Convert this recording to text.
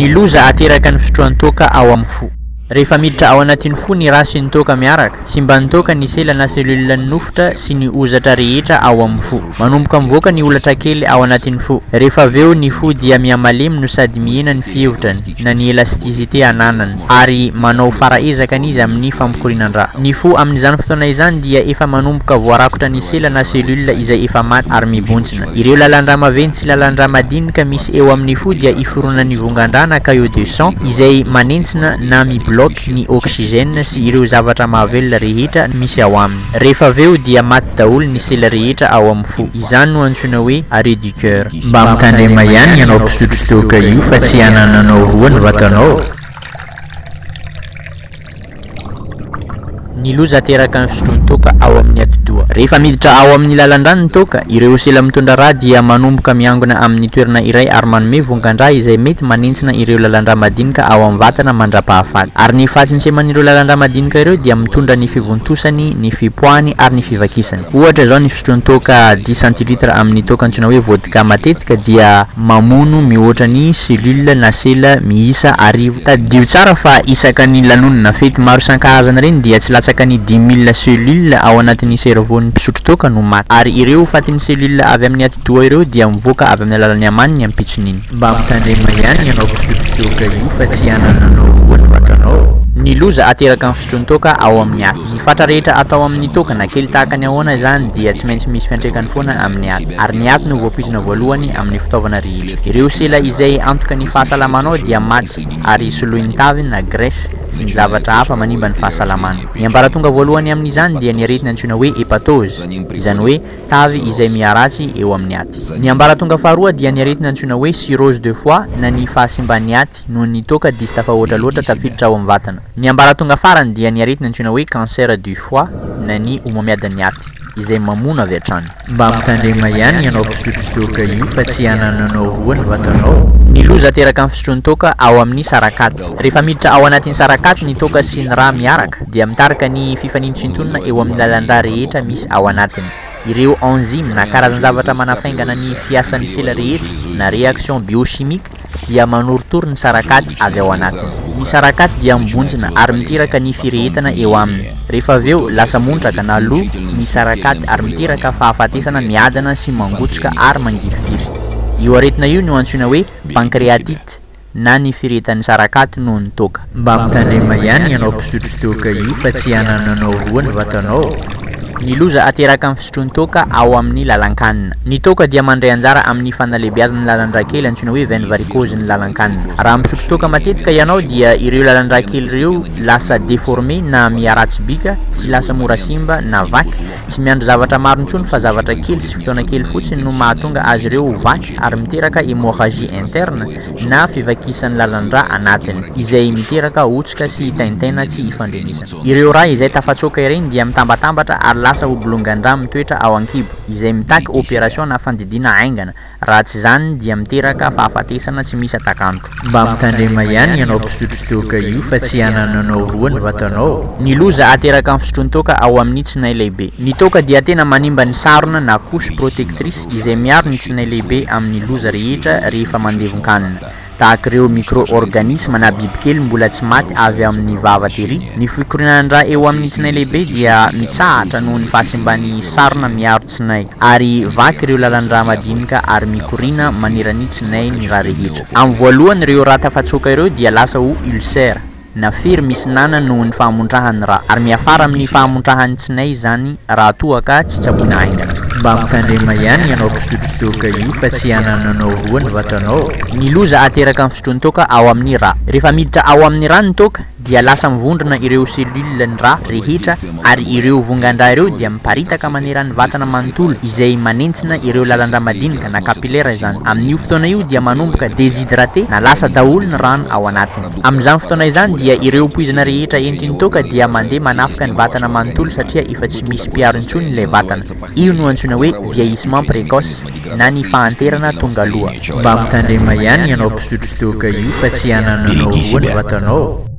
Ny loza ateraka ny fisotroan-toaka ao amin'ny fo. Rehefa miditra ao anatin'ny fo ny rà sy ny toaka miaraka, simban'ny toaka ny sela na cellule ny nofotra sy ny hozatra rehetra ao amin'ny fo. Manomboka mivoaka ny holatra kely ao anatin'ny fo. Rehefa avy eo ny fo dia mihamalemy no sady mihena ny fihevotrany na ny élasticité ananany ary manao fara ezakany izy amin'ny fampikorianan-drà. Ny fo amin'izany fotoana izany dia efa manomboka voarakotra ny sela na cellule izay efa maty ary mibontsina. Ireo lalan-drà maventy sy lalan-drà madinika misy eo amin'ny fo dia iforonan'ny vongan-drà na caillot de sang izay manentsina na mi-bloque ny oxygène sy ireo zavatra mahavelona rehetra misy ao aminy. Rehefa avy eo dia maty daholo ny sela rehetra ao amin'ny fo. Izany no antsoina hoe arrêt du cœur. Mba mitandrema ihany ianao mpisotro toaka io fa tsy hanananao roa ny vatanao. Ny loza ateraka ny fisotroan-toaka ao amin'ny atidoha. Rehefa miditra ao amin'ny lalan-drà ny toaka, ireo sela mitondra rà dia manomboka miangona amin'ny toerana iray ary manome vongan-drà izay mety manentsina ireo lalan-drà madinika ao amin'ny vatana mandra-pahafaty. Ary ny fahatsentseman'ireo lalan-drà madinika ireo dia mitondra ny fivontosany, ny fipoahany ary ny fivakisany. Ohatra izao ny fisotroan-toaka dix centilitres amin'ny toaka antsoina hoe vodka matetika dia mamono mihoatra ny cellule na sela miisa arivo. Tadidio tsara fa isaka ny lanonana fety maro isan-karazany ireny dia tsy latsaka ny 10,000 cellules ao anatin'ny cerveau-n'ny mpisotro toaka no maty. Ary ireo fatin'ny cellules avy amin'ny atidoha ireo dia mivoaka avy amin'ny alalan'ny amany ny ampitson'iny. Mba mitandrema ihany ianao mpisotro toaka io fa tsy hanananao roa ny vatanao. Ny loza ateraka ny fisotroan-toaka ao amin'ny aty. Ny fatra rehetra atao amin'ny toaka na kely tahaka ny ahoana izany dia tsy maintsy misy fiantraikany foana amin'ny aty. Ary ny aty no voapoizina voalohany amin'ny fitaovana rehetra. Ireo sela izay antoka ny fahasalamanao dia maty ary soloin'ny tavy na graisse sy ny zavatra hafa manimba ny fahasalamana. Ny ambaratonga voalohany amin'izany dia ny aretina antsoina hoe hepatose, izany hoe tavy izay miharatsy eo amin'ny aty. Ny ambaratonga faharoa dia ny aretina antsoina hoe cirrhose de foie na ny fahasimban'ny aty noho ny toaka diso tafahoatra loatra tafiditra ao amin'ny vatana. Ny ambaratonga farany dia ny aretina antsoina hoe cancer du foie na ny homamiadan'ny aty izay mamono avy hatrany. Mba mitandrema ihany ianao mpisotro toaka io fa tsy hanananao roa ny vatanao. Ny loza ateraka ny fisotroan'ny toaka ao amin'ny sarakaty. Rehefa miditra ao anatin'ny sarakaty ny toaka sy ny rà miaraka dia mitarika ny fifanintsintonana eo amin'ny lalan-drà rehetra misy ao anatiny. Ireo enzyme na karazan-javatra manafaingana ny fiasan'ny sela rehetra na réaction biochimique dia manorotoro ny sarakaty avy ao anatiny. Ny sarakaty dia mibontsina ary miteraka ny firehetana eo aminy. Rehefa avy eo, lasa montraka na lo ny sarakaty ary miteraka fahafatesana miadana sy mangotsoka ary mangirifiry. Io aretina io no antsoina hoe pancréatite na ny firehetan'ny sarakaty noho ny toaka. Mba mitandrema ihany ianao mpisotro toaka io fa tsy hanananao roa ny vatanao. Ny loza ateraka ny fisotroan-toaka ao amin'ny lalan-kanina. Ny toaka dia mandray anjara amin'ny fanalehibeazana ny lalan-drà kely antsoina hoe veine varicose ny lalan-kanina. Raha misotro toaka matetika ianao dia ireo lalan-drà kely ireo lasa déformé na miharatsy bika sy lasa mora simba na vaky. Tsy miandry zavatra maro intsony fa zavatra kely sy fotoana kely fotsiny no mahatonga azy ireo ho vaky ary miteraka hémorragie interne na fivakisan'ny lalan-drà anatiny, izay miteraka hotsoka sy taintaina tsy ifandrenesana. Ireo rà izay tafatsoaka ireny dia mitambatambatra ary lasa ho bolongan-drà mitoetra ao an-kibo, izay mitaky opération na fandidiana haingana, raha tsy izany dia miteraka fahafatesana tsy misy atak'andro. Mba mitandrema ihany ianao mpisotro toaka io fa tsy hanananao roa ny vatanao. Ny loza ateraka ny fisotroan-toaka ao amin'ny tsinay lehibe. Ny toaka dia tena manimba ny sarona na couche protectrice izay miaro ny tsinay lehibe amin'ny loza rehetra rehefa mandevon-kanina. Tahaka ireo micro-organismes na bibikely mbola tsy maty avy amin'ny vava tery, ny fikorianan-drà eo amin'ny tsinay lehibe dia mitsahatra noho ny fahasimban'ny sarona miaro tsinay, ary vaky ireo lalan-drà madinika ary mikoriana manerana ny tsinay ny rà rehetra. Amin'ny voalohany ireo rà tafatsoaka ireo dia lasa ho ulcère. na fery misy nana noho ny fahamontrahan'ny rà, ary miafara amin'ny fahamontrahan'ny tsinay izany raha toa ka tsy tsaboina haingana. Mba mitandrema ihany ianao mpisotro toaka io fa tsy hanananao roa ny vatanao. Ny loza ateraka ny fisotroan-toaka ao amin'ny rà. Rehefa miditra ao amin'ny rà ny toaka dia lasa mivondrona ireo cellules ny rà rehetra ary ireo vongan-drà ireo dia miparitaka maneran'ny vatana manontolo izay manentsina ireo lalan-drà madinika na capillaires izany. Amin'io fotoana io dia manomboka déshydraté na lasa daholo ny rano ao anatiny. Amin'izany fotoana izany dia ireo poizina rehetra entin'ny toaka dia mandeha manafika ny vatana manontolo satria efa tsy misy mpiaro intsony ilay vatana. Io no antsoina hoe vieillissement précoce na ny fahanterana tonga aloha. Mba mitandrema ihany ianao mpisotro toaka io fa tsy hanananao roa ny vatanao.